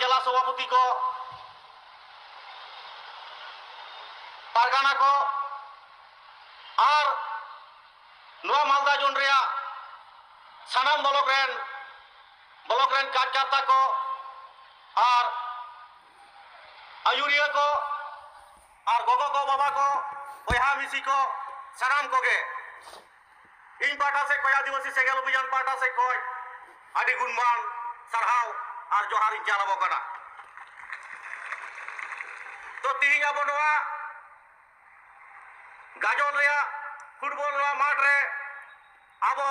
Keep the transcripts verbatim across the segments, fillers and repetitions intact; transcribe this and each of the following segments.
ᱡᱮᱞᱟ ᱥᱚᱵᱷᱟᱯᱚᱛᱤ ᱠᱚ, ᱯᱟᱨᱜᱟᱱᱟ ᱠᱚ ᱟᱨ ᱱᱚᱣᱟ ᱢᱟᱞᱫᱟ ᱡᱳᱱ ᱨᱮᱭᱟᱜ ᱥᱟᱱᱟᱢ ᱵᱞᱚᱠ ᱨᱮᱱ, ᱵᱞᱚᱠ ᱨᱮᱱ ᱠᱟᱨᱡᱟᱠᱚᱨᱛᱟ ᱠᱚ ᱟᱨ ᱟᱹᱭᱩᱨᱤᱭᱟᱹ ᱠᱚ ᱟᱨ ᱜᱚᱜᱚ ᱠᱚ, ᱵᱟᱵᱟ ᱠᱚ, ᱵᱚᱭᱦᱟ ᱢᱤᱥᱤ ᱠᱚ, ᱥᱟᱱᱟᱢ ᱠᱚᱜᱮ ᱤᱧ ᱯᱟᱦᱴᱟ ᱥᱮᱫ ᱠᱷᱚᱱ, ᱟᱹᱫᱤᱵᱟᱹᱥᱤ ᱥᱮᱸᱜᱮᱞ ᱚᱵᱷᱤᱡᱟᱱ ᱯᱟᱦᱴᱟ ᱥᱮᱫ ᱠᱷᱚᱱ ᱟᱹᱰᱤ ᱜᱩᱱᱢᱟᱱ ᱥᱟᱨᱦᱟᱣ ᱟᱨ ᱡᱚᱦᱟᱨ ᱤᱧ ᱪᱟᱞ ᱟᱵᱚ ᱠᱟᱱᱟ᱾ ᱛᱚ, ᱛᱤᱦᱤᱧ ᱟᱵᱚ ᱱᱚᱣᱟ ᱜᱟᱡᱚᱞ ᱨᱮᱭᱟᱜ ᱯᱷᱩᱴᱵᱚᱞ ᱱᱚᱣᱟ ᱢᱟᱴᱷ ᱨᱮ ᱟᱵᱚ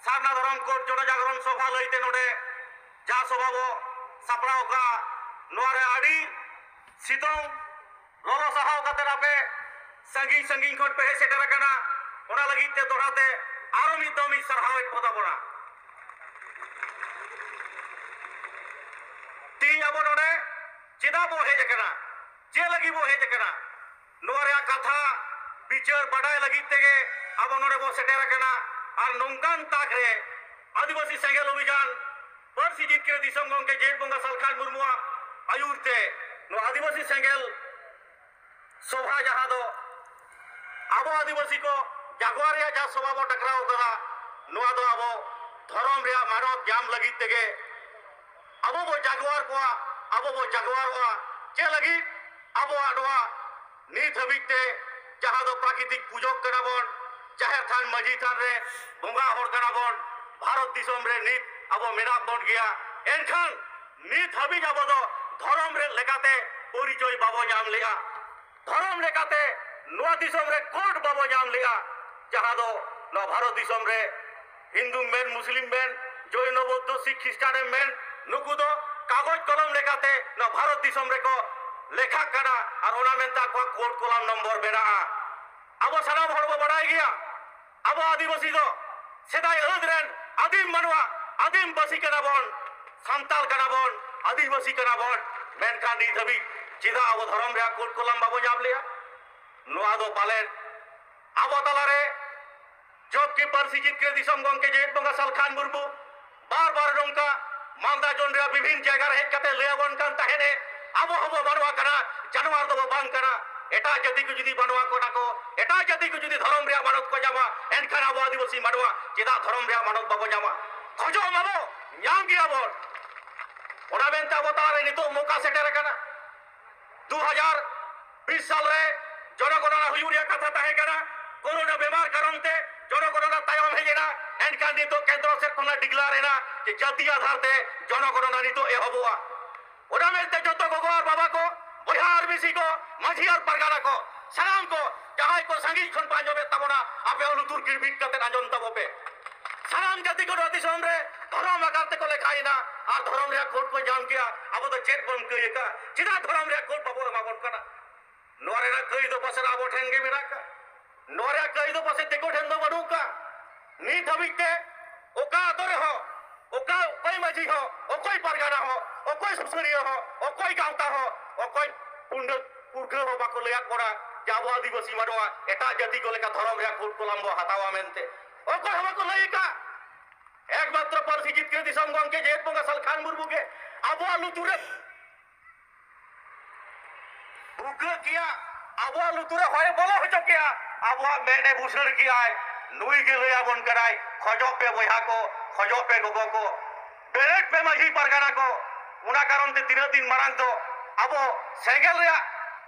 ᱥᱟᱨᱱᱟ ᱫᱷᱚᱨᱚᱢ ᱠᱳᱰ ᱡᱚᱱᱚᱡᱟᱜᱚᱨᱚᱱ ᱥᱚᱵᱷᱟ ᱞᱟᱹᱭᱛᱮ ᱱᱚᱰᱮ ᱡᱟ ᱥᱚᱵᱷᱟ ᱵᱚ ᱥᱟᱯᱲᱟᱣ ᱠᱟᱜᱼᱟ, ᱱᱚᱣᱟ ᱨᱮ ᱟᱹᱰᱤ ᱥᱤᱛᱩᱝ ᱞᱚᱞᱚ ᱥᱟᱦᱟᱣ ᱠᱟᱛᱮ ᱟᱯᱮ ᱥᱟᱺᱜᱤᱧ ᱥᱟᱺᱜᱤᱧ ᱠᱷᱚᱱ ᱯᱮ ᱦᱮᱡ ᱥᱮᱴᱮᱨ ᱟᱠᱟᱱᱟ, ᱚᱱᱟ ᱞᱟᱹᱜᱤᱫ ᱛᱮ ᱫᱚᱦᱲᱟ ᱛᱮ ᱟᱨᱚ ᱢᱤᱫ ᱫᱚᱢ ᱤᱧ ᱥᱟᱨᱦᱟᱣ ᱮᱫ ᱠᱚ ᱛᱟᱵᱚᱱᱟ᱾ ᱛᱤᱦᱤᱧ ᱟᱵᱚ ᱱᱚᱰᱮ ᱪᱮᱫᱟᱜ ᱵᱚ ᱦᱮᱡ ᱟᱠᱟᱱᱟ, ᱪᱮᱫ ᱞᱟᱹᱜᱤᱫ ᱵᱚ ᱦᱮᱡ ᱟᱠᱟᱱᱟ, ᱱᱚᱣᱟ ᱨᱮᱭᱟᱜ ᱠᱟᱛᱷᱟ ᱵᱤᱪᱟᱹᱨ ᱵᱟᱰᱟᱭ ᱞᱟᱹᱜᱤᱫ ᱛᱮᱜᱮ ᱟᱵᱚ ᱱᱚᱰᱮ ᱵᱚ ᱥᱮᱴᱮᱨ ᱟᱠᱟᱱᱟ᱾ ᱟᱨ ᱱᱚᱝᱠᱟᱱ ᱛᱟᱠ ᱨᱮ ᱟᱹᱫᱤᱵᱟᱹᱥᱤ ᱥᱮᱸᱜᱮᱞ ᱚᱵᱷᱤᱡᱟᱱ ᱯᱟᱹᱨᱥᱤ ᱡᱤᱛᱠᱟᱹᱨ ᱫᱤᱥᱚᱢ ᱜᱚᱢᱠᱮ ᱡᱮᱜᱮᱛ ᱵᱚᱸᱜᱟ ᱥᱟᱞᱠᱷᱟᱱ ᱢᱩᱨᱢᱩᱣᱟᱜ ᱟᱹᱭᱩᱨ ᱛᱮ ᱱᱚᱣᱟ ᱟᱹᱫᱤᱵᱟᱹᱥᱤ ᱥᱮᱸᱜᱮᱞ ᱥᱚᱵᱷᱟ, ᱡᱟᱦᱟᱸ ᱫᱚ ᱟᱵᱚ ᱟᱹᱫᱤᱵᱟᱹᱥᱤ ᱠᱚ ᱡᱟᱜᱽᱣᱟᱨ ᱨᱮᱭᱟᱜ ᱡᱟᱦᱟᱸ ᱥᱚᱵᱷᱟ ᱵᱚ ᱴᱟᱠᱨᱟᱣ ᱠᱟᱫᱟ, ᱱᱚᱣᱟ ᱫᱚ ᱟᱵᱚ ᱫᱷᱚᱨᱚᱢ ᱨᱮᱭᱟᱜ ᱢᱟᱱᱚᱛ ᱧᱟᱢ ᱞᱟᱹᱜᱤᱫ ᱛᱮᱜᱮ ᱟᱵᱚ ᱵᱚ ᱡᱟᱜᱽᱣᱟᱨ ᱠᱚᱣᱟ, ᱟᱵᱚ ᱵᱚ ᱡᱟᱜᱽᱣᱟᱨᱚᱜᱼᱟ᱾ ᱪᱮᱫ ᱞᱟᱹᱜᱤᱫ? ᱟᱵᱚᱣᱟᱜ ᱱᱚᱣᱟ ᱱᱤᱛ ᱦᱟᱹᱵᱤᱡ ᱛᱮ ᱡᱟᱦᱟᱸ ᱫᱚ ᱯᱨᱟᱠᱨᱤᱛᱤᱠ ᱯᱩᱡᱚᱠ ᱠᱟᱱᱟ ᱵᱚᱱ, ᱡᱟᱦᱮᱨ ᱛᱷᱟᱱ ᱢᱟᱹᱡᱷᱤ ᱛᱷᱟᱱ ᱨᱮ ᱵᱚᱸᱜᱟ ᱦᱚᱲ ᱠᱟᱱᱟ ᱵᱚᱱ, ᱵᱷᱟᱨᱚᱛ ᱫᱤᱥᱚᱢ ᱨᱮ ᱱᱤᱛ ᱟᱵᱚ ᱢᱮᱱᱟᱜ ᱵᱚᱱ ᱜᱮᱭᱟ, ᱮᱱᱠᱷᱟᱱ ᱱᱤᱛ ᱦᱟᱹᱵᱤᱡ ᱟᱵᱚ ᱫᱚ ᱫᱷᱚᱨᱚᱢ ᱨᱮ ᱞᱮᱠᱟᱛᱮ ᱯᱚᱨᱤᱪᱚᱭ ᱵᱟᱵᱚ ᱧᱟᱢ ᱞᱮᱜᱼᱟ᱾ ᱫᱷᱚᱨᱚᱢ ᱞᱮᱠᱟᱛᱮ ᱱᱚᱣᱟ ᱫᱤᱥᱚᱢ ᱨᱮ ᱠᱳᱰ ᱵᱟᱵᱚ ᱧᱟᱢ ᱞᱮᱜᱼᱟ, ᱡᱟᱦᱟᱸ ᱫᱚ ᱱᱚᱣᱟ ᱵᱷᱟᱨᱚᱛ ᱫᱤᱥᱚᱢ ᱨᱮ ᱦᱤᱱᱫᱩ ᱢᱮᱱ, ᱢᱩᱥᱞᱤᱢ ᱢᱮᱱ, ᱡᱳᱭᱱᱚ, ᱵᱳᱫᱽᱫᱷᱚ, ᱥᱤᱠᱷ, ᱠᱷᱨᱤᱥᱴᱟᱱ ᱮᱢ ᱢᱮᱱ, ᱱᱩᱠᱩ ᱫᱚ ᱠᱟᱜᱚᱡᱽ ᱠᱚᱞᱚᱢ ᱞᱮᱠᱟᱛᱮ ᱱᱚᱣᱟ ᱵᱷᱟᱨᱚᱛ ᱫᱤᱥᱚᱢ ᱨᱮᱠᱚ ᱞᱮᱠᱷᱟᱜ ᱠᱟᱱᱟ ᱟᱨ ᱚᱱᱟ ᱢᱮᱱᱛᱮ ᱟᱠᱚᱣᱟᱜ ᱠᱳᱰ ᱠᱚᱞᱚᱢ ᱱᱚᱢᱵᱚᱨ ᱢᱮᱱᱟᱜᱼᱟ᱾ ᱟᱵᱚ ᱥᱟᱱᱟᱢ ᱦᱚᱲ ᱵᱚ ᱵᱟᱲᱟᱭ ᱜᱮᱭᱟ, ᱟᱵᱚ ᱟᱹᱫᱤᱵᱟᱹᱥᱤ ᱫᱚ ᱥᱮᱫᱟᱭ ᱟᱹᱫ ᱨᱮᱱ ᱟᱹᱫᱤᱢ ᱢᱟᱱᱣᱟ, ᱟᱹᱫᱤᱢ ᱵᱟᱹᱥᱤ ᱠᱟᱱᱟ ᱵᱚᱱ, ᱥᱟᱱᱛᱟᱲ ᱠᱟᱱᱟ ᱵᱚᱱ, ᱟᱹᱫᱤᱵᱟᱹᱥᱤ ᱠᱟᱱᱟ ᱵᱚᱱ, ᱢᱮᱱᱠᱷᱟᱱ ᱱᱤᱛ ᱦᱟᱹᱵᱤᱡ ᱪᱮᱫᱟᱜ ᱟᱵᱚ ᱫᱷᱚᱨᱚᱢ ᱨᱮᱭᱟᱜ ᱠᱳᱰ ᱠᱚᱞᱚᱢ ᱵᱟᱵᱚ ᱧᱟᱢ ᱞᱮᱜᱼᱟ? ᱱᱚᱣᱟ ᱫᱚ ᱯᱟᱞᱮᱱ ᱟᱵᱚ ᱛᱟᱞᱟᱨᱮ ᱡᱚᱵᱠᱤ ᱯᱟᱹᱨᱥᱤ ᱡᱤᱛᱠᱟᱹᱨ ᱫᱤᱥᱚᱢ ᱜᱚᱢᱠᱮ ᱡᱮᱜᱮᱛ ᱵᱚᱸᱜᱟ ᱥᱟᱞᱠᱷᱟᱱ ᱢᱩᱨᱢᱩ ᱵᱟᱨ ᱵᱟᱨ ᱱᱚᱝᱠᱟ ᱢᱟᱞᱫᱟ ᱡᱳᱱ ᱨᱮᱭᱟᱜ ᱵᱤᱵᱷᱤᱱ ᱡᱟᱭᱜᱟ ᱨᱮ ᱦᱮᱡ ᱠᱟᱛᱮ ᱞᱟᱹᱭ ᱟᱵᱚᱱ ᱠᱟᱱ ᱛᱟᱦᱮᱸᱱᱮ, ᱟᱵᱚ ᱦᱚᱸᱵᱚ ᱢᱟᱱᱣᱟ ᱠᱟᱱᱟ, ᱡᱟᱱᱣᱟᱨ ᱫᱚᱵᱚ ᱵᱟᱝ ᱠᱟᱱᱟ᱾ ᱮᱴᱟᱜ ᱡᱟᱹᱛᱤ ᱠᱚ ᱡᱩᱫᱤ ᱢᱟᱱᱣᱟ ᱠᱟᱱᱟ ᱠᱚ, ᱮᱴᱟᱜ ᱡᱟᱹᱛᱤ ᱠᱚ ᱡᱩᱫᱤ ᱫᱷᱚᱨᱚᱢ ᱨᱮᱭᱟᱜ ᱢᱟᱱᱚᱛ ᱠᱚ ᱧᱟᱢᱟ, ᱮᱱᱠᱷᱟᱱ ᱟᱵᱚ ᱟᱹᱫᱤᱵᱟᱹᱥᱤ ᱢᱟᱱᱣᱟ ᱪᱮᱫᱟᱜ ᱫᱷᱚᱨᱚᱢ ᱨᱮᱭᱟᱜ ᱢᱟᱱᱚᱛ ᱵᱟᱵᱚ ᱧᱟᱢᱟ? ᱠᱷᱚᱡᱚᱜ ᱢᱟᱵᱚ, ᱧᱟᱢ ᱜᱮᱭᱟᱵᱚᱱ᱾ ᱚᱱᱟ ᱢᱮᱱᱛᱮ ᱟᱵᱚ ᱛᱟᱞᱟᱨᱮ ᱱᱤᱛᱚᱜ ᱢᱚᱠᱟ ᱥᱮᱴᱮᱨ ᱟᱠᱟᱱᱟ᱾ ᱫᱩ ᱦᱟᱡᱟᱨ ᱵᱤᱥ ᱥᱟᱞ ᱨᱮ ᱡᱚᱱᱚᱜᱚᱱᱚᱱᱟ ᱦᱩᱭᱩᱜ ᱨᱮᱭᱟᱜ ᱠᱟᱛᱷᱟ ᱛᱟᱦᱮᱸ ᱠᱟᱱᱟ᱾ ᱠᱳᱨᱳᱱᱟ ᱵᱤᱢᱟᱨ ᱠᱟᱨᱚᱱ ᱛᱮ ᱡᱚᱱᱚᱜᱚᱱᱚᱱᱟ ᱛᱟᱭᱚᱢ ᱦᱮᱡ ᱮᱱᱟ᱾ ᱮᱱᱠᱷᱟᱱ ᱱᱤᱛᱚᱜ ᱠᱮᱱᱫᱨᱚ ᱥᱮᱫ ᱠᱷᱚᱱᱟᱜ declare ᱮᱱᱟ ᱡᱮ ᱡᱟᱹᱛᱤ ᱟᱫᱷᱟᱨ ᱛᱮ ᱡᱚᱱᱚᱜᱚᱱᱚᱱᱟ ᱱᱤᱛᱚᱜ ᱮᱦᱚᱵᱚᱜᱼᱟ᱾ ᱚᱱᱟ ᱢᱮᱱᱛᱮ ᱡᱚᱛᱚ ᱜᱚᱜᱚ ᱟᱨ ᱵᱟᱵᱟ ᱠᱚ, ᱵᱚᱭᱦᱟ ᱟᱨ ᱢᱤᱥᱤ ᱠᱚ, ᱢᱟᱹᱡᱷᱤ ᱟᱨ ᱯᱟᱨᱜᱟᱱᱟ ᱠᱚ, ᱥᱟᱱᱟᱢ ᱠᱚ ᱡᱟᱦᱟᱸᱭ ᱠᱚ ᱥᱟᱺᱜᱤᱧ ᱠᱷᱚᱱ ᱯᱮ ᱟᱸᱡᱚᱢᱮᱫ ᱛᱟᱵᱚᱱᱟ, ᱟᱯᱮ ᱦᱚᱸ ᱞᱩᱛᱩᱨ ᱠᱤᱲᱵᱤᱫ ᱠᱟᱛᱮ ᱟᱸᱡᱚᱢ ᱛᱟᱵᱚ ᱯᱮ᱾ ᱥᱟᱱᱟᱢ ᱡᱟᱹᱛᱤ ᱠᱚ ᱱᱚᱣᱟ ᱫᱤᱥᱚᱢ ᱨᱮ ᱫᱷᱚᱨᱚᱢ ᱟᱠᱟᱨ ᱛᱮᱠᱚ ᱞᱮᱠᱷᱟᱭᱮᱱᱟ ᱟᱨ ᱫᱷᱚᱨᱚᱢ ᱨᱮᱭᱟᱜ ᱠᱳᱰ ᱠᱚ ᱧᱟᱢ ᱠᱮᱜᱼᱟ᱾ ᱟᱵᱚ ᱫᱚ ᱪᱮᱫ ᱵᱚᱱ ᱠᱟᱹᱭ ᱟᱠᱟᱫ? ᱪᱮᱫᱟᱜ ᱫᱷᱚᱨᱚᱢ ᱨᱮᱭᱟᱜ ᱠᱳᱰ ᱵᱟᱵᱚ ᱮᱢᱟᱵᱚᱱ ᱠᱟᱱᱟ? ᱱᱚᱣᱟ ᱨᱮᱱᱟᱜ ᱠᱟᱹᱭ ᱫᱚ ᱯᱟᱥᱮ ᱟᱵᱚ ᱴᱷᱮᱱ ᱜᱮ ᱢᱮᱱᱟᱜ ᱟᱠᱟᱫ᱾ ᱱᱚᱣᱟ ᱨᱮᱭᱟᱜ ᱠᱟᱹᱭ ᱫᱚ ᱯᱟᱥᱮ ᱫᱤᱠᱩ ᱴᱷᱮᱱ ᱫᱚ ᱵᱟᱹᱱᱩᱜ ᱟᱠᱟᱫ᱾ ᱱᱤᱛ ᱦᱟᱹᱵᱤᱡ ᱛᱮ ᱚᱠᱟ ᱟᱛᱳ ᱨᱮᱦᱚᱸ, ᱚᱠᱟ, ᱚᱠᱚᱭ ᱢᱟᱹᱡᱷᱤ ᱦᱚᱸ, ᱚᱠᱚᱭ ᱯᱟᱨᱜᱟᱱᱟ ᱦᱚᱸ, ᱚᱠᱚᱭ ᱥᱩᱥᱟᱹᱨᱤᱭᱟᱹ ᱦᱚᱸ, ᱚᱠᱚᱭ ᱜᱟᱶᱛᱟ ᱦᱚᱸ, ᱚᱠᱚᱭ ᱯᱩᱸᱰᱟᱹ ᱯᱩᱨᱜᱟᱹ ᱦᱚᱸ ᱵᱟᱠᱚ ᱞᱟᱹᱭᱟᱫ ᱵᱚᱱᱟ ᱡᱮ ᱟᱵᱚ ᱟᱹᱫᱤᱵᱟᱹᱥᱤ ᱢᱟᱱᱣᱟ ᱮᱴᱟᱜ ᱡᱟᱹᱛᱤ ᱠᱚ ᱞᱮᱠᱟ ᱫᱷᱚᱨᱚᱢ ᱨᱮᱭᱟᱜ ᱠᱳᱰ ᱠᱚᱞᱚᱢ ᱵᱚ ᱦᱟᱛᱟᱣᱟ ᱢᱮᱱᱛᱮ᱾ ᱚᱠᱚᱭ ᱦᱚᱸ ᱵᱟᱠᱚ ᱞᱟᱹᱭ ᱟᱠᱟᱫ᱾ ᱮᱠᱢᱟᱛᱨᱚ ᱯᱟᱹᱨᱥᱤ ᱡᱤᱛᱠᱟᱹᱨ ᱫᱤᱥᱚᱢ ᱜᱚᱢᱠᱮ ᱡᱮᱜᱮᱛ ᱵᱚᱸᱜᱟ ᱥᱟᱞᱠᱷᱟᱱ ᱢᱩᱨᱢᱩ ᱜᱮ ᱟᱵᱚᱣᱟᱜ ᱞᱩᱛᱩᱨ ᱨᱮ ᱵᱷᱩᱜᱟᱹᱜ ᱠᱮᱜᱼᱟ, ᱟᱵᱚᱣᱟᱜ ᱞᱩᱛᱩᱨ ᱨᱮ ᱦᱚᱭ ᱵᱚᱞᱚ ᱦᱚᱪᱚ ᱠᱮᱜᱼᱟ, ᱟᱵᱚᱣᱟᱜ ᱢᱮᱫ ᱮ ᱵᱩᱥᱟᱹᱲ ᱠᱮᱜᱼᱟᱭ᱾ ᱱᱩᱭ ᱜᱮ ᱞᱟᱹᱭ ᱟᱵᱚᱱ ᱠᱟᱱᱟᱭ, ᱠᱷᱚᱡᱚᱜ ᱯᱮ ᱵᱚᱭᱦᱟ ᱠᱚ, ᱠᱷᱚᱡᱚᱜ ᱯᱮ ᱜᱚᱜᱚ ᱠᱚ, ᱵᱮᱨᱮᱫ ᱯᱮ ᱢᱟᱹᱡᱷᱤ ᱯᱟᱨᱜᱟᱱᱟ ᱠᱚ᱾ ᱚᱱᱟ ᱠᱟᱨᱚᱱ ᱛᱮ ᱛᱤᱱᱟᱹᱜ ᱫᱤᱱ ᱢᱟᱲᱟᱝ ᱫᱚ ᱟᱵᱚ ᱥᱮᱸᱜᱮᱞ ᱨᱮᱭᱟᱜ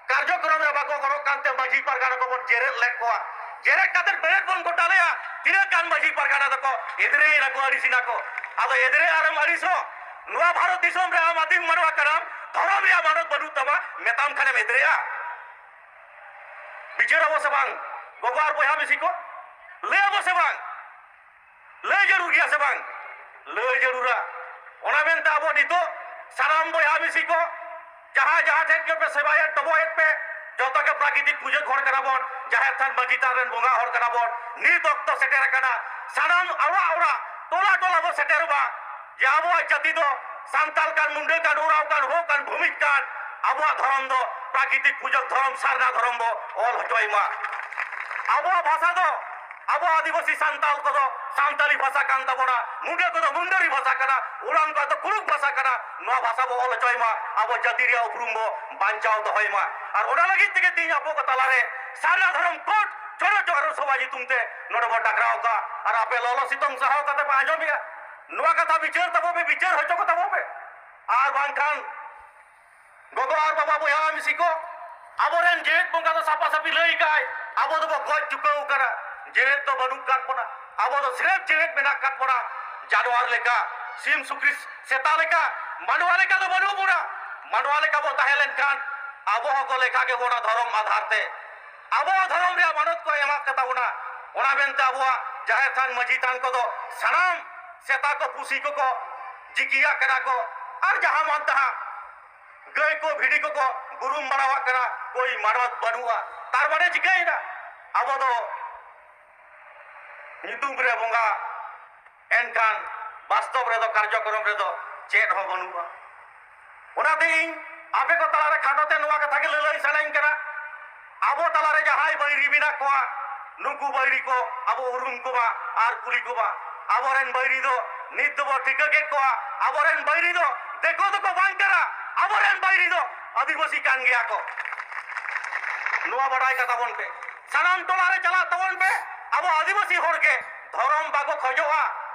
ᱠᱟᱨᱡᱚᱠᱨᱚᱢ ᱨᱮ ᱵᱟᱠᱚ ᱜᱚᱲᱚᱜ ᱠᱟᱱᱛᱮ ᱢᱟᱹᱡᱷᱤ ᱯᱟᱨᱜᱟᱱᱟ ᱠᱚᱵᱚᱱ ᱡᱮᱨᱮᱫ ᱞᱮᱫ ᱠᱚᱣᱟ᱾ ᱡᱮᱨᱮᱫ ᱠᱟᱛᱮ ᱵᱮᱨᱮᱫ ᱵᱚᱱ ᱜᱚᱴᱟ ᱞᱮᱭᱟ, ᱛᱤᱱᱟᱹᱜ ᱜᱟᱱ ᱢᱟᱹᱡᱷᱤ ᱯᱟᱨᱜᱟᱱᱟ ᱫᱚᱠᱚ ᱮᱫᱽᱨᱮᱭᱮᱱᱟ ᱠᱚ, ᱟᱹᱲᱤᱥᱮᱱᱟ ᱠᱚ᱾ ᱟᱫᱚ ᱮᱫᱽᱨᱮ ᱟᱨᱮᱢ ᱟᱹᱲᱤᱥᱚᱜ, ᱱᱚᱣᱟ ᱵᱷᱟᱨᱚᱛ ᱫᱤᱥᱚᱢ ᱨᱮ ᱟᱢ ᱟᱹᱫᱤᱢ ᱢᱟᱱᱣᱟ ᱠᱟᱱᱟᱢ, ᱫᱷᱚᱨᱚᱢ ᱨᱮᱭᱟᱜ ᱢᱟᱱᱚᱛ ᱵᱟᱹᱱᱩᱜ ᱛᱟᱢᱟ, ᱢᱮᱛᱟᱢ ᱠᱷᱟᱱᱮᱢ ᱮᱫᱽᱨᱮᱜᱼᱟ? ᱵᱤᱪᱟᱹᱨ ᱟᱵᱚ ᱥᱮ ᱵᱟᱝ? ᱜᱚᱜᱚ ᱟᱨ ᱵᱚᱭᱦᱟ ᱢᱤᱥᱤ ᱠᱚ, ᱞᱟᱹᱭ ᱟᱵᱚ ᱥᱮ ᱵᱟᱝ? ᱞᱟᱹᱭ ᱡᱟᱹᱨᱩᱲ ᱜᱮᱭᱟ ᱥᱮ ᱵᱟᱝ? ᱞᱟᱹᱭ ᱡᱟᱹᱨᱩᱲᱟ᱾ ᱚᱱᱟ ᱢᱮᱱᱛᱮ ᱟᱵᱚ ᱱᱤᱛᱚᱜ ᱥᱟᱱᱟᱢ ᱵᱚᱭᱦᱟ ᱢᱤᱥᱤ ᱠᱚ ᱡᱟᱦᱟᱸ ᱡᱟᱦᱟᱸ ᱴᱷᱮᱱ ᱜᱮᱯᱮ ᱥᱮᱵᱟᱭᱮᱫ ᱰᱚᱵᱚᱭᱮᱫ ᱯᱮ, ᱡᱚᱛᱚ ᱜᱮ ᱯᱨᱟᱠᱨᱤᱛᱤᱠ ᱯᱩᱡᱟᱹ ᱦᱚᱲ ᱠᱟᱱᱟ ᱵᱚᱱ, ᱡᱟᱦᱮᱨ ᱛᱷᱟᱱ ᱢᱟᱹᱡᱷᱤ ᱛᱷᱟᱱ ᱨᱮᱱ ᱵᱚᱸᱜᱟ ᱦᱚᱲ ᱠᱟᱱᱟ ᱵᱚᱱ᱾ ᱱᱤᱛ ᱚᱠᱛᱚ ᱥᱮᱴᱮᱨ ᱟᱠᱟᱱᱟ, ᱥᱟᱱᱟᱢ ᱚᱲᱟᱜ ᱚᱲᱟᱜ, ᱴᱚᱞᱟ ᱴᱚᱞᱟ ᱵᱚ ᱥᱮᱴᱮᱨᱚᱜᱼᱟ᱾ ᱡᱮ ᱟᱵᱚᱣᱟᱜ ᱡᱟᱹᱛᱤ ᱫᱚ ᱥᱟᱱᱛᱟᱲ ᱠᱟᱱ, ᱢᱩᱱᱰᱟᱹ ᱠᱟᱱ, ᱳᱨᱟᱣ ᱠᱟᱱ, ᱦᱳ ᱠᱟᱱ, ᱵᱷᱩᱢᱤᱡ ᱠᱟᱱ, ᱟᱵᱚᱣᱟᱜ ᱫᱷᱚᱨᱚᱢ ᱫᱚ ᱯᱨᱟᱠᱨᱤᱛᱤᱠ ᱯᱩᱡᱟᱹ ᱫᱷᱚᱨᱚᱢ, ᱥᱟᱨᱱᱟ ᱫᱷᱚᱨᱚᱢ ᱵᱚ ᱚᱞ ᱦᱚᱪᱚᱭ ᱢᱟ᱾ ᱟᱵᱚᱣᱟᱜ ᱵᱷᱟᱥᱟ ᱫᱚ ᱟᱵᱚ ᱟᱹᱫᱤᱵᱟᱹᱥᱤ ᱥᱟᱱᱛᱟᱲ ᱠᱚᱫᱚ ᱥᱟᱱᱛᱟᱲᱤ ᱵᱷᱟᱥᱟ ᱠᱟᱱ ᱛᱟᱵᱚᱱᱟ, ᱢᱩᱰᱟᱹ ᱠᱚᱫᱚ ᱢᱩᱱᱰᱟᱹᱨᱤ ᱵᱷᱟᱥᱟ ᱠᱟᱱᱟ, ᱩᱲᱟᱝ ᱠᱚᱣᱟᱜ ᱫᱚ ᱠᱩᱲᱩᱠ ᱵᱷᱟᱥᱟ ᱠᱟᱱᱟ᱾ ᱱᱚᱣᱟ ᱵᱷᱟᱥᱟ ᱵᱚ ᱚᱞ ᱦᱚᱪᱚᱭ ᱢᱟ, ᱟᱵᱚ ᱡᱟᱹᱛᱤ ᱨᱮᱭᱟᱜ ᱩᱯᱨᱩᱢ ᱵᱚ ᱵᱟᱧᱪᱟᱣ ᱫᱚᱦᱚᱭ ᱢᱟ᱾ ᱟᱨ ᱚᱱᱟ ᱞᱟᱹᱜᱤᱫ ᱛᱮᱜᱮ ᱛᱮᱦᱮᱧ ᱟᱵᱚ ᱠᱚ ᱛᱟᱞᱟᱨᱮ ᱥᱟᱨᱱᱟ ᱫᱷᱚᱨᱚᱢ ᱠᱳᱰ ᱪᱷᱚᱲᱚ ᱪᱚ ᱟᱹᱨᱩ ᱥᱚᱵᱷᱟ ᱧᱩᱛᱩᱢ ᱛᱮ ᱱᱚᱰᱮ ᱵᱚ ᱰᱟᱠᱨᱟᱣ ᱠᱟᱜᱼᱟ᱾ ᱟᱨ ᱟᱯᱮ ᱞᱚᱞᱚ ᱥᱤᱛᱩᱝ ᱥᱟᱦᱟᱣ ᱠᱟᱛᱮ ᱯᱮ ᱟᱸᱡᱚᱢᱮᱜᱼᱟ, ᱱᱚᱣᱟ ᱠᱟᱛᱷᱟ ᱵᱤᱪᱟᱹᱨ ᱛᱟᱵᱚ ᱯᱮ, ᱵᱤᱪᱟᱹᱨ ᱦᱚᱪᱚ ᱠᱚ ᱛᱟᱵᱚ ᱯᱮ᱾ ᱟᱨ ᱵᱟᱝᱠᱷᱟᱱ ᱜᱚᱜᱚ ᱟᱨ ᱵᱟᱵᱟ, ᱵᱚᱭᱦᱟ ᱢᱤᱥᱤ ᱠᱚ, ᱟᱵᱚᱨᱮᱱ ᱡᱮᱣᱮᱫ ᱵᱚᱸᱜᱟ ᱫᱚ ᱥᱟᱯᱷᱟ ᱥᱟᱹᱯᱷᱤ ᱞᱟᱹᱭ ᱠᱟᱭ, ᱟᱵᱚ ᱫᱚᱵᱚ ᱜᱚᱡ ᱪᱩᱠᱟᱹᱣ ᱠᱟᱱᱟ, ᱡᱮᱣᱮᱫ ᱫᱚ ᱵᱟᱹᱱᱩᱜ ᱠᱟᱫ ᱵᱚᱱᱟ᱾ ᱟᱵᱚ ᱫᱚ ᱥᱤᱨᱯ ᱡᱮᱣᱮᱫ ᱢᱮᱱᱟᱜ ᱠᱟᱫ ᱵᱚᱱᱟ, ᱡᱟᱱᱣᱟᱨ ᱞᱮᱠᱟ, ᱥᱤᱢ ᱥᱩᱠᱨᱤ ᱥᱮᱛᱟ ᱞᱮᱠᱟ, ᱢᱟᱱᱣᱟ ᱞᱮᱠᱟ ᱫᱚ ᱵᱟᱹᱱᱩᱜ ᱵᱚᱱᱟ᱾ ᱢᱟᱱᱣᱟ ᱞᱮᱠᱟ ᱵᱚ ᱛᱟᱦᱮᱸ ᱞᱮᱱᱠᱷᱟᱱ ᱟᱵᱚ ᱦᱚᱸᱠᱚ ᱞᱮᱠᱷᱟ ᱜᱮ ᱵᱚᱱᱟ ᱫᱷᱚᱨᱚᱢ ᱟᱫᱷᱟᱨ ᱛᱮ᱾ ᱟᱵᱚ ᱫᱷᱚᱨᱚᱢ ᱨᱮᱭᱟᱜ ᱢᱟᱱᱚᱛ ᱠᱚ ᱮᱢᱟᱜ ᱠᱟᱛᱟ ᱵᱚᱱᱟ᱾ ᱚᱱᱟ ᱢᱮᱱᱛᱮ ᱟᱵᱚᱣᱟᱜ ᱡᱟᱦᱮᱨ ᱛᱷᱟᱱ, ᱢᱟᱹᱡᱷᱤ ᱛᱷᱟᱱ ᱠᱚᱫᱚ ᱥᱟᱱᱟᱢ ᱥᱮᱛᱟ ᱠᱚ, ᱯᱩᱥᱤ ᱠᱚᱠᱚ ᱡᱤᱠᱤᱭᱟᱜ ᱠᱟᱱᱟ ᱠᱚ, ᱟᱨ ᱡᱟᱦᱟᱸ ᱢᱟᱱ ᱛᱟᱦᱟᱸ ᱜᱟᱹᱭ ᱠᱚ, ᱵᱷᱤᱰᱤ ᱠᱚᱠᱚ ᱵᱩᱨᱩᱢ ᱵᱟᱲᱟᱣᱟᱜ ᱠᱟᱱᱟ, ᱠᱳᱭ ᱢᱟᱱᱚᱛ ᱵᱟᱹᱱᱩᱜᱼᱟ᱾ ᱛᱟᱨ ᱢᱟᱱᱮ ᱪᱤᱠᱟᱹᱭᱮᱱᱟ? ᱟᱵᱚ ᱫᱚ ᱧᱩᱛᱩᱢ ᱨᱮ ᱵᱚᱸᱜᱟ, ᱮᱱᱠᱷᱟᱱ ᱵᱟᱥᱛᱚᱵ ᱨᱮᱫᱚ, ᱠᱟᱨᱡᱚᱠᱨᱚᱢ ᱨᱮᱫᱚ ᱪᱮᱫ ᱦᱚᱸ ᱵᱟᱹᱱᱩᱜᱼᱟ᱾ ᱚᱱᱟᱛᱮ ᱤᱧ ᱟᱯᱮ ᱠᱚ ᱛᱟᱞᱟᱨᱮ ᱠᱷᱟᱴᱚ ᱛᱮ ᱱᱚᱣᱟ ᱠᱟᱛᱷᱟ ᱜᱮ ᱞᱟᱹᱞᱟᱹᱭ ᱥᱟᱱᱟᱧ ᱠᱟᱱᱟ, ᱟᱵᱚ ᱛᱟᱞᱟᱨᱮ ᱡᱟᱦᱟᱸᱭ ᱵᱟᱹᱭᱨᱤ ᱢᱮᱱᱟᱜ ᱠᱚᱣᱟ, ᱱᱩᱠᱩ ᱵᱟᱹᱭᱨᱤ ᱠᱚ ᱟᱵᱚ ᱩᱨᱩᱢ ᱠᱚᱢᱟ ᱟᱨ ᱠᱩᱞᱤ ᱠᱚᱢᱟ᱾ ᱟᱵᱚᱨᱮᱱ ᱵᱟᱹᱭᱨᱤ ᱫᱚ ᱱᱤᱛ ᱫᱚᱵᱚ ᱴᱷᱤᱠᱟᱹ ᱠᱮᱫ ᱠᱚᱣᱟ, ᱟᱵᱚᱨᱮᱱ ᱵᱟᱹᱭᱨᱤ ᱫᱚ ᱫᱤᱠᱩ ᱫᱚᱠᱚ ᱵᱟᱝ ᱠᱟᱱᱟ, ᱟᱵᱚᱨᱮᱱ ᱵᱟᱹᱭᱨᱤ ᱫᱚ ᱟᱹᱫᱤᱵᱟᱹᱥᱤ ᱠᱟᱱ ᱜᱮᱭᱟ ᱠᱚ᱾ ᱱᱚᱣᱟ ᱵᱟᱰᱟᱭ ᱠᱟᱛᱟ ᱵᱚᱱ ᱯᱮ, ᱥᱟᱱᱟᱢ ᱴᱚᱞᱟ ᱨᱮ ᱪᱟᱞᱟᱜ ᱛᱟᱵᱚᱱ ᱯᱮ᱾ ᱟᱵᱚ ᱟᱹᱫᱤᱵᱟᱹᱥᱤ ᱦᱚᱲ ᱜᱮ ᱫᱷᱚᱨᱚᱢ ᱵᱟᱠᱚ ᱠᱷᱚᱡᱚᱜᱼᱟ,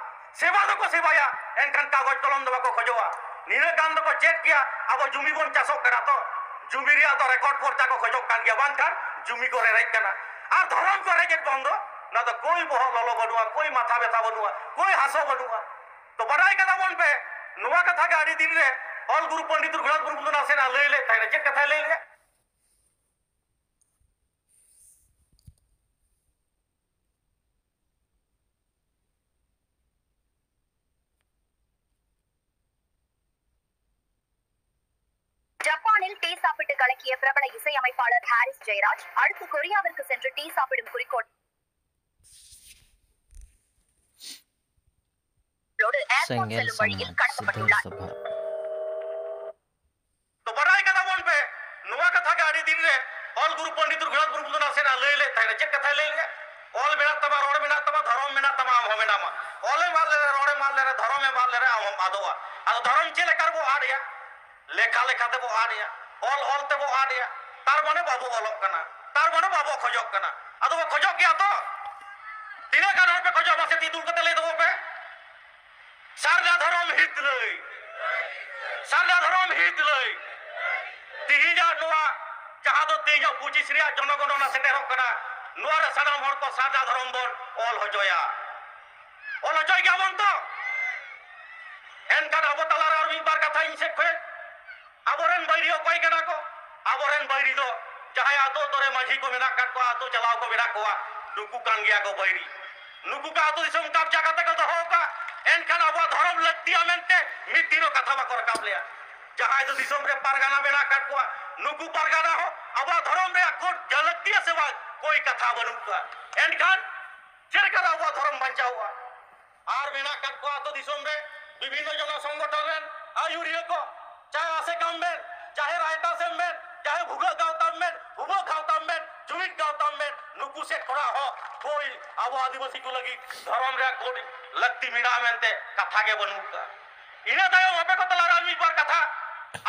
ᱥᱮᱵᱟ ᱫᱚᱠᱚ ᱥᱮᱵᱟᱭᱟ, ᱮᱱᱠᱷᱟᱱ ᱠᱟᱜᱚᱡᱽ ᱠᱚᱞᱚᱢ ᱫᱚ ᱵᱟᱠᱚ ᱠᱷᱚᱡᱚᱜᱼᱟ᱾ ᱱᱤᱱᱟᱹᱜ ᱜᱟᱱ ᱫᱚᱠᱚ ᱪᱮᱫ ᱜᱮᱭᱟ, ᱟᱵᱚ ᱡᱩᱢᱤ ᱵᱚᱱ ᱪᱟᱥᱚᱜ ᱠᱟᱱᱟ ᱛᱚ, ᱡᱩᱢᱤ ᱨᱮᱭᱟᱜ ᱫᱚ ᱨᱮᱠᱚᱨᱰ ᱯᱚᱨᱪᱟ ᱠᱚ ᱠᱷᱚᱡᱚᱜ ᱠᱟᱱ ᱜᱮᱭᱟ, ᱵᱟᱝᱠᱷᱟᱱ ᱡᱩᱢᱤ ᱠᱚ ᱨᱮᱨᱮᱡ ᱠᱟᱱᱟ᱾ ᱟᱨ ᱫᱷᱚᱨᱚᱢ ᱠᱚ ᱨᱮᱡᱮᱫ ᱵᱚᱱ ᱫᱚ, ᱚᱱᱟ ᱫᱚ ᱠᱳᱭ ᱵᱚᱦᱚᱜ ᱞᱚᱞᱚ ᱵᱟᱹᱱᱩᱜᱼᱟ, ᱠᱳᱭ ᱢᱟᱛᱷᱟ ᱵᱮᱛᱷᱟ ᱵᱟᱹᱱᱩᱜᱼᱟ, ᱠᱳᱭ ᱦᱟᱥᱚ ᱵᱟᱹᱱᱩᱜᱼᱟ᱾ ᱛᱚ ᱵᱟᱰᱟᱭ ᱠᱟᱫᱟ ᱵᱚᱱ ᱯᱮ, ᱱᱚᱣᱟ ᱠᱟᱛᱷᱟ ᱜᱮ ᱟᱹᱰᱤ ᱫᱤᱱ ᱨᱮ ᱚᱞ ᱜᱩᱨᱩ ᱯᱚᱱᱰᱤᱛ ᱨᱚᱜᱷᱩᱱᱟᱛᱷ ᱢᱩᱨᱢᱩ ᱫᱚ ᱱᱟᱥᱮᱱᱟᱜ ᱞᱟᱹᱭ ᱞᱮᱫ ᱛᱟᱦᱮᱱᱟ᱾ ᱪᱮᱫ ᱠᱟᱛᱷᱟᱭ ᱞᱟᱹᱭ ᱞᱮᱫᱼᱟ? ஜப்பானில் டீ சாப்பிட்டு கலக்கிய பிரபல இசையமைப்பாளர் ஹாரிஸ் ஜெயராஜ் அடுத்து கொரியாவிற்கு சென்று டீ சாப்பிடும் குறிக்கோளோடு ஏர்போர்ட் ᱥᱮᱸᱜᱮᱞ ᱥᱮᱱ ᱥᱟᱢᱟᱡᱽ ᱥᱩᱫᱷᱟᱹᱨ ᱥᱚᱵᱷᱟ᱾ ᱛᱚ ᱵᱟᱰᱟᱭ ᱠᱟᱫᱟ ᱵᱚᱱ ᱯᱮ, ᱱᱚᱣᱟ ᱠᱟᱛᱷᱟ ᱜᱮ ᱟᱹᱰᱤ ᱫᱤᱱ ᱨᱮ ᱚᱞ ᱜᱩᱨᱩ ᱯᱚᱱᱰᱤᱛ ᱨᱚᱜᱷᱩᱱᱟᱛᱷ ᱢᱩᱨᱢᱩ ᱫᱚ ᱱᱟᱥᱮᱱᱟᱜ ᱞᱟᱹᱭ ᱞᱮᱫ ᱛᱟᱦᱮᱱᱟ᱾ ᱪᱮᱫ ᱠᱟᱛᱷᱟᱭ ᱞᱟᱹᱭ ᱞᱮᱫᱼᱟ? ᱚᱞ ᱢᱮᱱᱟᱜ ᱛᱟᱢᱟ, ᱨᱚᱲ ᱢᱮᱱᱟᱜ ᱛᱟᱢᱟ, ᱫᱷᱚᱨᱚᱢ ᱢᱮᱱᱟᱜ ᱛᱟᱢᱟ, ᱟᱢ ᱦᱚᱸ ᱢᱮᱱᱟᱢᱟ᱾ ᱚᱞᱮᱢ ᱟᱫ ᱞᱮᱨᱮ, ᱨᱚᱲᱮᱢ ᱟᱫ ᱞᱮᱨᱮ, ᱫᱷᱚᱨᱚᱢᱮᱢ ᱟᱫ ᱞᱮᱨᱮ, ᱟᱢ ᱦᱚᱸᱢ ᱟᱫᱚᱜᱼᱟ᱾ ᱟᱫᱚ ᱫᱷᱚᱨᱚᱢ ᱪᱮᱫ ᱞᱮᱠᱟ ᱨᱮᱵᱚ ᱟᱫ ᱮᱭᱟ? ᱞᱮᱠᱷᱟ ᱞᱮᱠᱷᱟ ᱛᱮᱵᱚ ᱟᱫ ᱮᱭᱟ, ᱚᱞ ᱚᱞ ᱛᱮᱵᱚ ᱟᱫ ᱮᱭᱟ᱾ ᱛᱟᱨ ᱢᱟᱱᱮ ᱵᱟᱵᱚ ᱚᱞᱚᱜ ᱠᱟᱱᱟ, ᱛᱟᱨ ᱢᱟᱱᱮ ᱵᱟᱵᱚ ᱠᱷᱚᱡᱚᱜ ᱠᱟᱱᱟ᱾ ᱟᱫᱚ ᱵᱚ ᱠᱷᱚᱡᱚᱜ ᱜᱮᱭᱟ ᱛᱚ? ᱛᱤᱱᱟᱹᱜ ᱜᱟᱱ ᱦᱚᱲ ᱯᱮ ᱠᱷᱚᱡᱚᱜᱼᱟ? ᱢᱟᱥᱮ ᱛᱤ ᱫᱩᱞ ᱠᱟᱛᱮ ᱞᱟᱹᱭ ᱛᱟᱵᱚᱱ ᱯᱮ᱾ ᱥᱟᱨᱱᱟ ᱫᱷᱚᱨᱚᱢ ᱦᱤᱛ ᱞᱟᱹᱭ, ᱥᱟᱨᱱᱟ ᱫᱷᱚᱨᱚᱢ ᱦᱤᱛ ᱞᱟᱹᱭ᱾ ᱛᱤᱦᱤᱧᱟᱜ ᱱᱚᱣᱟ ᱡᱟᱦᱟᱸ ᱫᱚ ᱛᱤᱦᱤᱧᱟᱜ ᱯᱚᱸᱪᱤᱥ ᱨᱮᱭᱟᱜ ᱡᱚᱱᱚᱜᱚᱱᱚᱱᱟ ᱥᱮᱴᱮᱨᱚᱜ ᱠᱟᱱᱟ, ᱱᱚᱣᱟ ᱨᱮ ᱥᱟᱱᱟᱢ ᱦᱚᱲ ᱠᱚ ᱥᱟᱨᱱᱟ ᱫᱷᱚᱨᱚᱢ ᱵᱚᱱ ᱚᱞ ᱦᱚᱪᱚᱭᱟ᱾ ᱚᱞ ᱦᱚᱪᱚᱭ ᱜᱮᱭᱟᱵᱚᱱ ᱛᱚ? ᱮᱱᱠᱷᱟᱱ ᱟᱵᱚ ᱛᱟᱞᱟᱨᱮ ᱟᱨ ᱢᱤᱫ ᱵᱟᱨ ᱠᱟᱛᱷᱟ ᱤᱧ ᱥᱮᱫ ᱠᱷᱚᱱ, ᱟᱵᱚᱨᱮᱱ ᱵᱟᱹᱭᱨᱤ ᱚᱠᱚᱭ ᱠᱟᱱᱟ ᱠᱚ? ᱟᱵᱚᱨᱮᱱ ᱵᱟᱹᱭᱨᱤ ᱫᱚ ᱡᱟᱦᱟᱸᱭ ᱟᱛᱳ ᱟᱛᱳ ᱨᱮ ᱢᱟᱹᱡᱷᱤ ᱠᱚ ᱢᱮᱱᱟᱜ ᱟᱠᱟᱫ ᱠᱚᱣᱟ, ᱟᱛᱳ ᱪᱟᱞᱟᱣ ᱠᱚ ᱢᱮᱱᱟᱜ ᱠᱚᱣᱟ, ᱱᱩᱠᱩ ᱠᱟᱱ ᱜᱮᱭᱟ ᱠᱚ ᱵᱟᱹᱭᱨᱤ᱾ ᱱᱩᱠᱩ ᱠᱚ ᱟᱛᱳ ᱫᱤᱥᱚᱢ ᱠᱟᱵᱽᱡᱟ ᱠᱟᱛᱮ ᱠᱚ ᱫᱚᱦᱚ ᱟᱠᱟᱫ, ᱮᱱᱠᱷᱟᱱ ᱟᱵᱚᱣᱟᱜ ᱫᱷᱚᱨᱚᱢ ᱞᱟᱹᱠᱛᱤᱭᱟ ᱢᱮᱱᱛᱮ ᱢᱤᱫ ᱫᱤᱱ ᱦᱚᱸ ᱠᱟᱛᱷᱟ ᱵᱟᱠᱚ ᱨᱟᱠᱟᱵ ᱞᱮᱫᱼᱟ᱾ ᱡᱟᱦᱟᱸᱭ ᱫᱚ ᱫᱤᱥᱚᱢ ᱨᱮ ᱯᱟᱨᱜᱟᱱᱟ ᱢᱮᱱᱟᱜ ᱟᱠᱟᱫ ᱠᱚᱣᱟ, ᱱᱩᱠᱩ ᱯᱟᱨᱜᱟᱱᱟ ᱦᱚᱸ ᱟᱵᱚᱣᱟᱜ ᱫᱷᱚᱨᱚᱢ ᱨᱮᱭᱟᱜ ᱠᱳᱰ ᱞᱟᱹᱠᱛᱤᱭᱟ ᱥᱮ ᱵᱟᱝ, ᱠᱳᱭ ᱠᱟᱛᱷᱟ ᱵᱟᱹᱱᱩᱜ ᱠᱚᱣᱟ᱾ ᱮᱱᱠᱷᱟᱱ ᱪᱮᱫ ᱞᱮᱠᱟᱨᱮ ᱟᱵᱚᱣᱟᱜ ᱫᱷᱚᱨᱚᱢ ᱵᱟᱧᱪᱟᱣᱚᱜᱼᱟ? ᱟᱨ ᱢᱮᱱᱟᱜ ᱟᱠᱟᱫ ᱠᱚᱣᱟ ᱟᱛᱳ ᱫᱤᱥᱚᱢ ᱨᱮ ᱵᱤᱵᱷᱤᱱᱱᱚ ᱡᱚᱱᱚ ᱥᱚᱝᱜᱚᱴᱷᱚᱱ ᱨᱮᱱ ᱟᱹᱭᱩᱨᱤᱭᱟᱹ ᱠᱚ, ᱪᱟᱦᱮ ᱟᱥᱮᱠᱟᱢ ᱢᱮᱱ, ᱪᱟᱦᱮ ᱨᱟᱭᱛᱟᱥᱮᱢ ᱢᱮᱱ, ᱪᱟᱦᱮ ᱵᱷᱩᱜᱟᱹᱜ ᱜᱟᱶᱛᱟᱢ ᱢᱮᱱ, ᱦᱩᱵᱟᱹᱜ ᱜᱟᱶᱛᱟᱢ ᱢᱮᱱ, ᱡᱩᱢᱤᱫ ᱜᱟᱶᱛᱟᱢ ᱢᱮᱱ, ᱱᱩᱠᱩ ᱥᱮᱫ ᱠᱷᱚᱱᱟᱜ ᱦᱚᱸ ᱠᱳᱭ ᱟᱵᱚ ᱟᱹᱫᱤᱵᱟᱹᱥᱤ ᱠᱚ ᱞᱟᱹᱜᱤᱫ ᱫᱷᱚᱨᱚᱢ ᱨᱮᱭᱟᱜ ᱠᱳᱰ ᱞᱟᱹᱠᱛᱤ ᱢᱮᱱᱟᱜᱼᱟ ᱢᱮᱱᱛᱮ ᱠᱟᱛᱷᱟ ᱜᱮ ᱵᱟᱹᱱᱩᱜ ᱟᱠᱟᱫᱼᱟ᱾ ᱤᱱᱟᱹ ᱛᱟᱭᱚᱢ ᱟᱯᱮ ᱠᱚ ᱛᱟᱞᱟᱨᱮ ᱟᱨ ᱢᱤᱫ ᱵᱟᱨ ᱠᱟᱛᱷᱟ,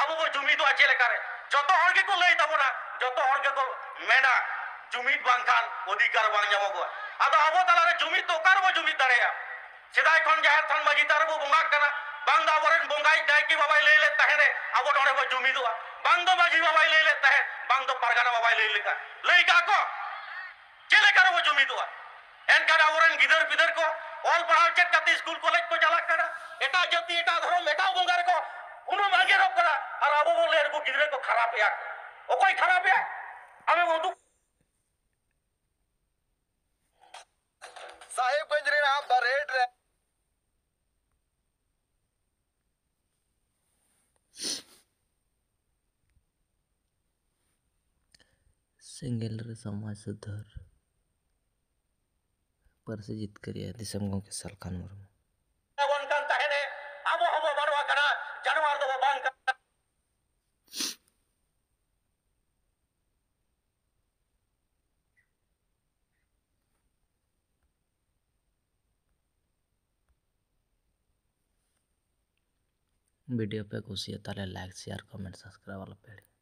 ᱟᱵᱚ ᱵᱚ ᱡᱩᱢᱤᱫᱚᱜᱼᱟ ᱪᱮᱫ ᱞᱮᱠᱟᱨᱮ? ᱡᱚᱛᱚ ᱦᱚᱲ ᱜᱮᱠᱚ ᱞᱟᱹᱭ ᱛᱟᱵᱚᱱᱟ, ᱡᱚᱛᱚ ᱦᱚᱲ ᱜᱮᱠᱚ ᱢᱮᱱᱟ, ᱡᱩᱢᱤᱫ ᱵᱟᱝᱠᱷᱟᱱ ᱚᱫᱷᱤᱠᱟᱨ ᱵᱟᱝ ᱧᱟᱢᱚᱜᱚᱜᱼᱟ᱾ ᱟᱫᱚ ᱟᱵᱚ ᱛᱟᱞᱟᱨᱮ ᱡᱩᱢᱤᱫ ᱫᱚ ᱚᱠᱟ ᱨᱮᱵᱚ ᱡᱩᱢᱤᱫ ᱫᱟᱲᱮᱭᱟᱜᱼᱟ? ᱥᱮᱫᱟᱭ ᱠᱷᱚᱱ ᱡᱟᱦᱮᱨ ᱛᱷᱟᱱ ᱢᱟᱹᱡᱷᱤ ᱛᱷᱟᱱ ᱨᱮᱵᱚ ᱵᱚᱸᱜᱟᱜ ᱠᱟᱱᱟ, ᱵᱟᱝ ᱫᱚ ᱟᱵᱚᱨᱮᱱ ᱵᱚᱸᱜᱟᱭᱤᱡ ᱱᱟᱭᱠᱮ ᱵᱟᱵᱟᱭ ᱞᱟᱹᱭ ᱞᱮᱫ ᱛᱟᱦᱮᱸᱱᱮ ᱟᱵᱚ ᱱᱚᱰᱮ ᱵᱚ ᱡᱩᱢᱤᱫᱚᱜᱼᱟ, ᱵᱟᱝ ᱫᱚ ᱢᱟᱹᱡᱷᱤ ᱵᱟᱵᱟᱭ ᱞᱟᱹᱭ ᱞᱮᱫ ᱛᱟᱦᱮᱸᱫ, ᱵᱟᱝ ᱫᱚ ᱯᱟᱨᱜᱟᱱᱟ ᱵᱟᱵᱟᱭ ᱞᱟᱹᱭ ᱞᱮᱫᱟ, ᱞᱟᱹᱭ ᱠᱟᱜᱼᱟ ᱠᱚ? ᱪᱮᱫ ᱞᱮᱠᱟ ᱨᱮᱵᱚ ᱡᱩᱢᱤᱫᱚᱜᱼᱟ? ᱮᱱᱠᱷᱟᱱ ᱟᱵᱚᱨᱮᱱ ᱜᱤᱫᱟᱹᱨ ᱯᱤᱫᱟᱹᱨ ᱠᱚ ᱚᱞ ᱯᱟᱲᱦᱟᱣ ᱪᱮᱫ ᱠᱟᱛᱮ ᱥᱠᱩᱞ ᱠᱚᱞᱮᱡᱽ ᱠᱚ ᱪᱟᱞᱟᱜ ᱠᱟᱱᱟ, ᱮᱴᱟᱜ ᱡᱟᱹᱛᱤ, ᱮᱴᱟᱜ ᱫᱷᱚᱨᱚᱢ, ᱮᱴᱟᱜ ᱵᱚᱸᱜᱟ ᱨᱮᱠᱚ ᱩᱱᱩᱢ ᱟᱸᱡᱮᱫᱚᱜ ᱠᱟᱱᱟ᱾ ᱟᱨ ᱟᱵᱚ ᱵᱚᱱ ᱞᱟᱹᱭ ᱱᱩᱠᱩ ᱜᱤᱫᱽᱨᱟᱹ ᱠᱚ ᱠᱷᱟᱨᱟᱯᱮᱜᱼᱟ᱾ ᱚᱠᱚᱭ ᱠᱷᱟᱨᱟᱯᱮᱜᱼᱟ? ᱟᱢᱮᱢ ᱩᱫᱩᱜ᱾ ᱥᱟᱦᱮᱵᱽᱜᱚᱸᱡᱽ ᱨᱮᱱᱟᱜ ᱵᱟᱨᱦᱮᱴ ᱨᱮ ᱥᱮᱸᱜᱮᱞ ᱨᱮ ᱥᱚᱢᱟᱡᱽ ᱥᱩᱫᱷᱟᱹᱨ, ᱯᱟᱹᱨᱥᱤ ᱡᱤᱛᱠᱟᱹᱨᱤᱭᱟᱹ ᱫᱤᱥᱚᱢ ᱜᱚᱢᱠᱮ ᱥᱟᱞᱠᱷᱟᱱ ᱢᱩᱨᱢᱩ᱾ ᱟᱵᱚᱱ ᱠᱟᱱ ᱛᱟᱦᱮᱸᱱᱮ, ᱟᱵᱚ ᱦᱚᱸᱵᱚ ᱵᱟᱹᱱᱩᱜ ᱟᱠᱟᱱᱟ, ᱡᱟᱱᱣᱟᱨ ᱫᱚᱵᱚ ᱵᱟᱝ ᱠᱟᱱᱟ᱾ ᱵᱷᱤᱰᱤᱭᱳ ᱯᱮ ᱠᱩᱥᱤᱭᱟᱜ ᱛᱟᱦᱚᱞᱮ ᱞᱟᱭᱤᱠ, ᱥᱮᱭᱟᱨ, ᱠᱚᱢᱮᱱᱴ, ᱥᱟᱵᱥᱠᱨᱟᱭᱤᱵᱽ ᱟᱞᱚᱯᱮ ᱦᱤᱲᱤᱧᱟ᱾